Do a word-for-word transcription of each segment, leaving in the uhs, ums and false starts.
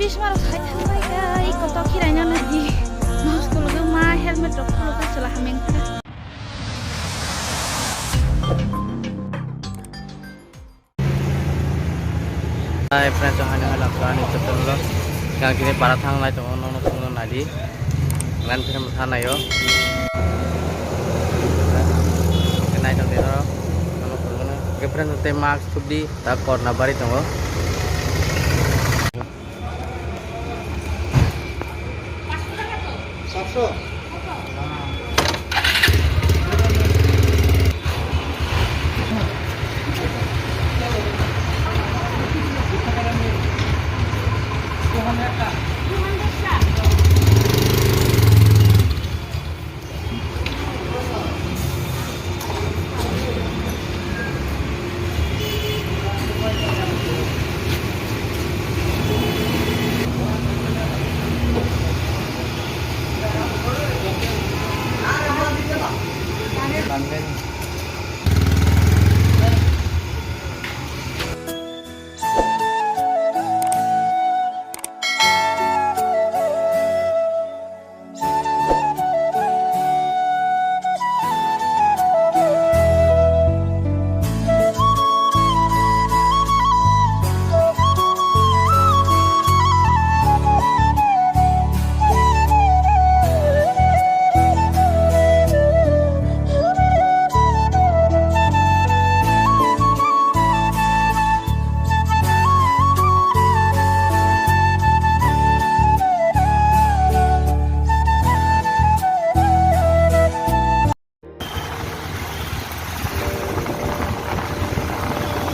Chishma rok khai thang bai kha, i kotor khirai na nai di. Mask kologo ma helmet rok kologo chwla hameng kha. Hai friends, hai nang hala plan ni chapter lo. Yang kini para thang lai tongo, nong nong nong nadi. Ngan phir masa nayo. Nai tong dino. Nong nong nong. Oke friends, te mask thubdi, ta corona bari tongo.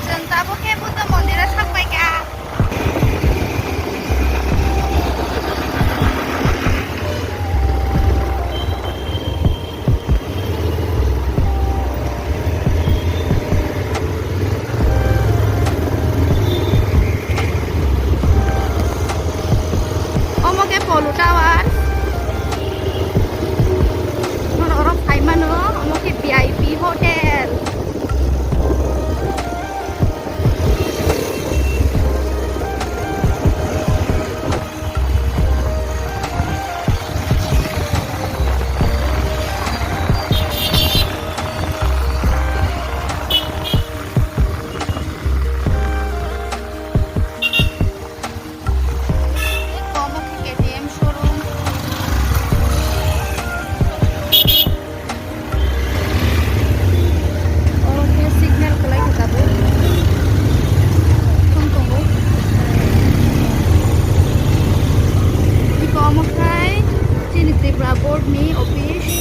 Chwng tabuk khe Buddha mondiro thangbai kha. Omo khe Polo Tower. Oro phai mano, omo khe V I P hotel. Omo khe K T M showroom. Omo khe signal kwlai khe tabuk. Thum tongo. Iko omo khai chini Tripura board ni office.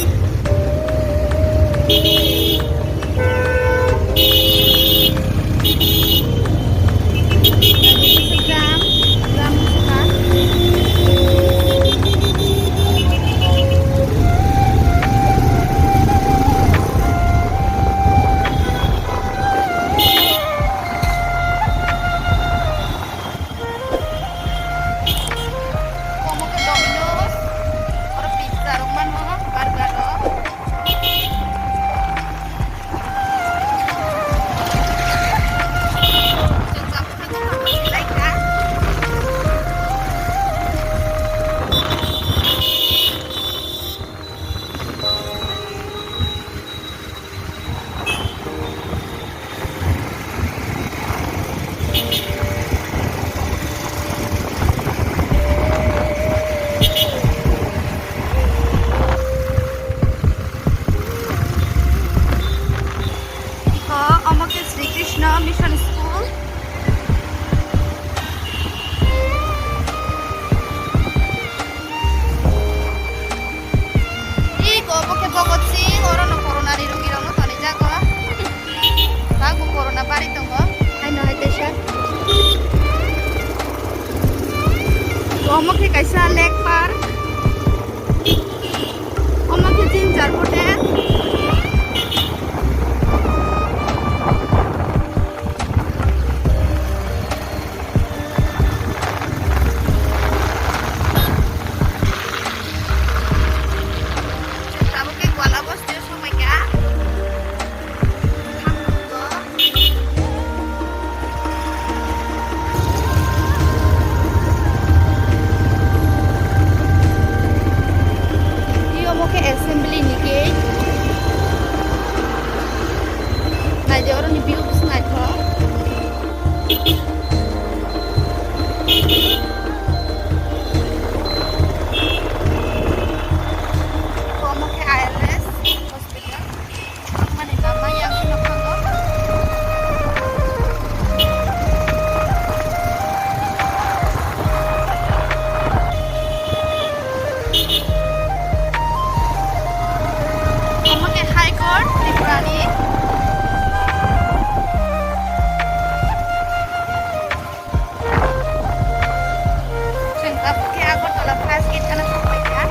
Omo khe Domino's, oro pizza rok mano, burger rok. Iko omo khe Sri Krishna Mission School. Iko obo khe Bhagat Singh, orono corona ni rugi rokno tonijak o. Tabuk corona bari tongo. Haino hai teisa. Omo khe kaisa lake park. Omo khe Ginger Hotel. Tabuk khe Gwala bosti o sokphaikha. Thango. Abo khe Agartala first gate ano thangpaikha.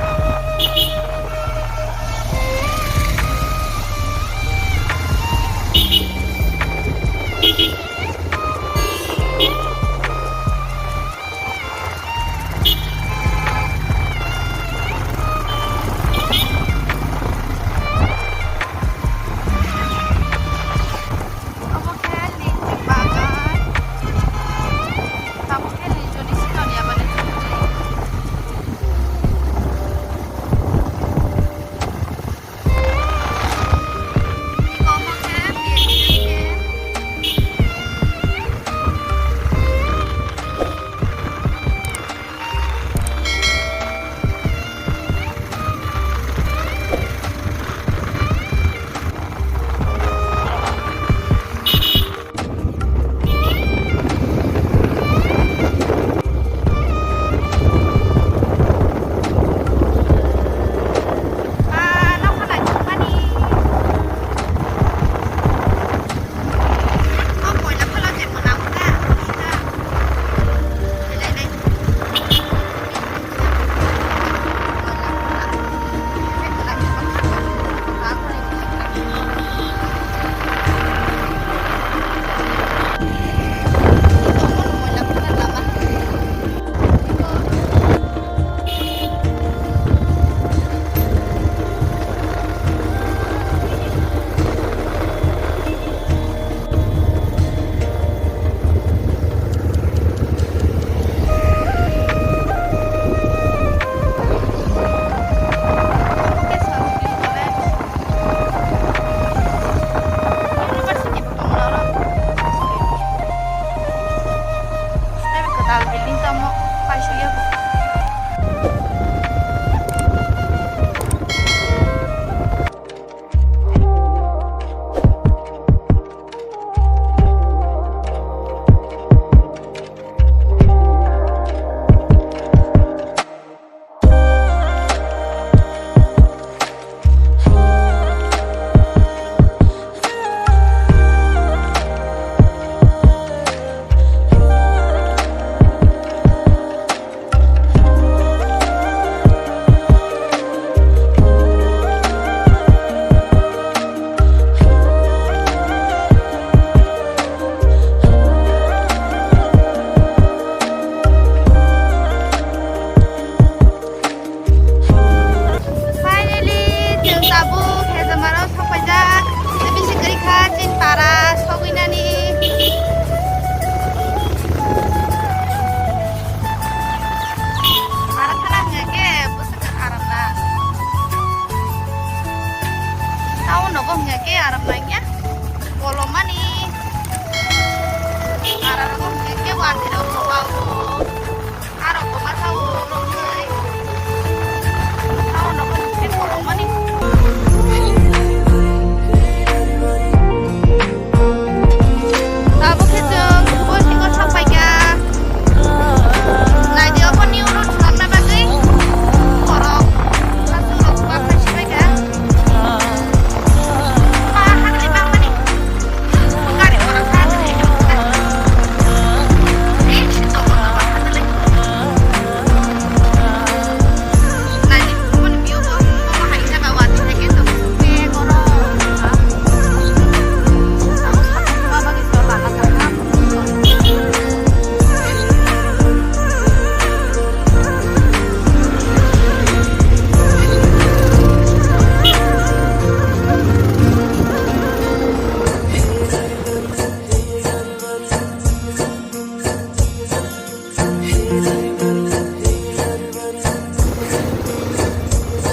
Obo khe lichi bagan. Tabuk khe lichuni season ya bani chukri. Iko obo khe B S N khe. Kwtal building tamo, paisukya bo. Finally, chwng tabuk Hezamaro sokpaijak. Bisi kwrwi kha chini para sogwinani. Para thana hwnkhe bwswk aram na. Tao nogo hwnkhe aram nangya. Kolomani. Para nogo hwnkhe watwi rok kowa o. Arok bo ma sao romnai. Sao no ko ni kolomani. Tabuk khe chwng bosiko sapai kha. Naidi obo new road swnamna bagwi borok aswk rok bak khai sibai kha. Ma hagli bangmani.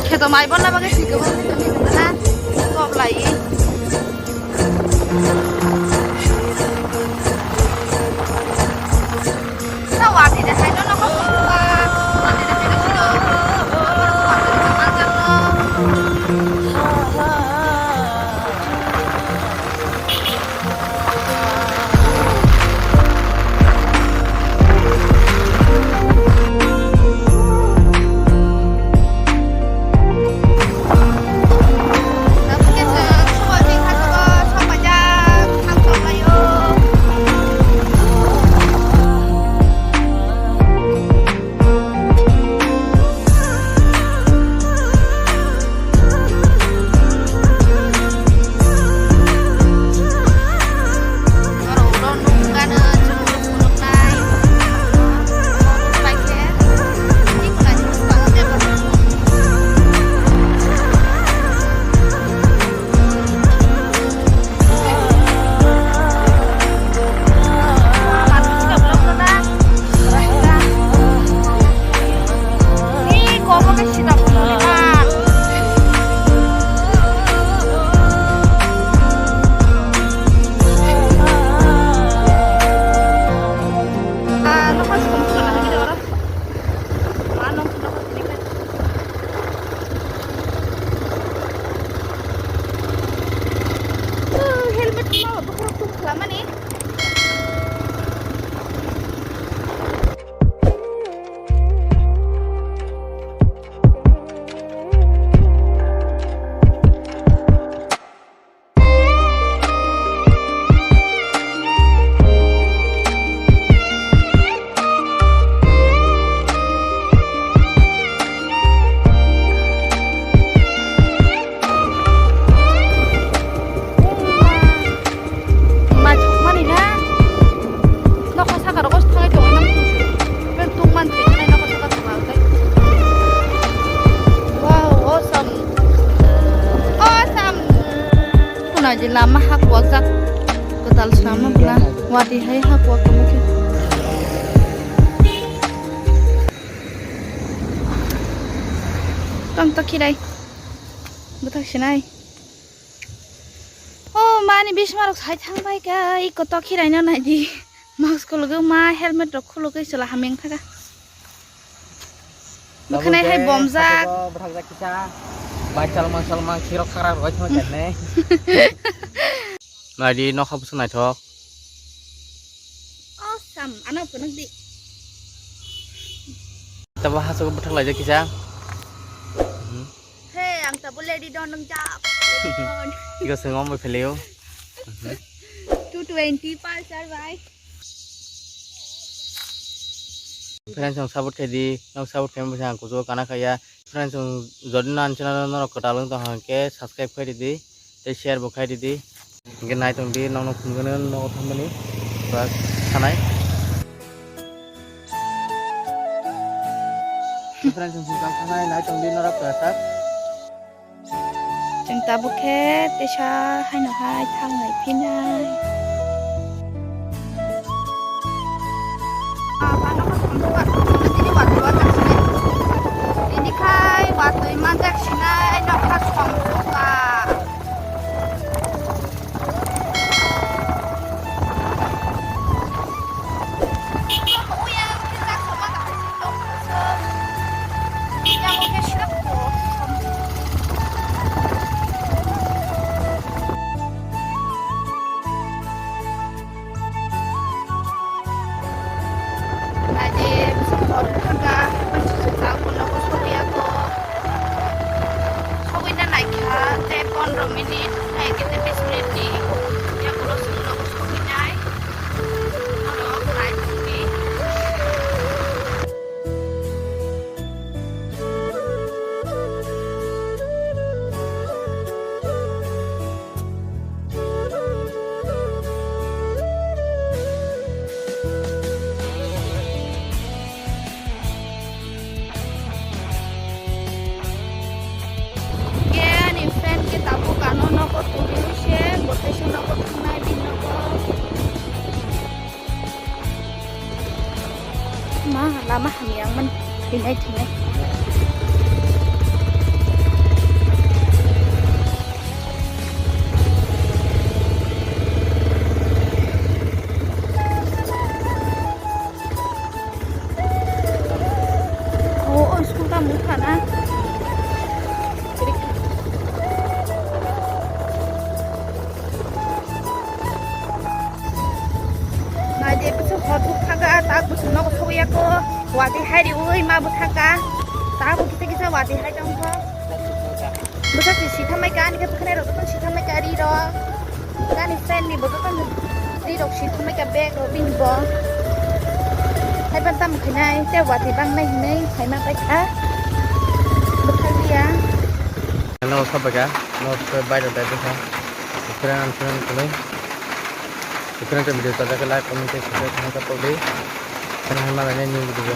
Kheto mai bonna bagwi swi kwbang na kok lai. Lama hak wajak. Kwtal sama bla. Wati hai hak wak tongma khe. Tong to khirai. Bwthak sinai. O mani bismarok sai thang bai kha. I koto khirai no nai di. Mask khulugwi ma helmet rok khulugwi chwla hamya wng thaka. Bwkhwnai hai bomjak. Bwthakjak kisa. Bai chalmang chalmang khirok khara roi thang kene. Naidi nokha bwswk naithok. Awesome, ano phunuk di. Tabo hasogo bwthak laijak kisa. Hey, ang tabo lady don nang jak. Tiga sengom bai pheleo. Two twenty Pulsar bai. Friends, ang support khai di, nok support khai masa ang kuchugo kana khaya. Friends, ang jodi no ani channel norok kwtal wng tong hwnkhe subscribe khai di, tei share bo khai di. Hwnkhe nai tong di, nok nok phunukgwno nogo thangmani. Ba sanai. Friends, ang sujak thanai, nai tong di norok kwtal. Chwng tabuk khe teisa haino hai thangnai phinai. Tini khai watwi manjak sinai nokha songkha. Sogwi na naikha, tei pondro minute, hai khe tei bish minute ni yagulo chwng nogo sogwi nai. Oro nai tongdi. Ke ani friend ke tabuk ano nogo tubui se, bo teisa nogo thumnai bini nogo. Ma, lama hamya wngmani, thinai, thinai. O, o, school tamo wngkha na? Nai de, bwswk hor bwkha kha, tak bwswk nogo sogwi ya kho. Watwi hai riwi ma bwkha kha. Tak bo kisa kisa watwi hai tong kho. Bwswk se sithamai kha, ani khe bwkhanai rok jotono sithamai kha ri rok. Ani friend ni bo jotono ri rok sithamai kha bag rok bini bo. Hai ban tam khainai, tei watwi bangnai hinwi hai ma pai kha. Bwkha liya. Hello, sabaka. No, so bai da bai bwkha. Friend, friend, kuni. Friend, video ta jaga like, comment, subscribe, comment, ta podi. Friend, hai ma lai ni video.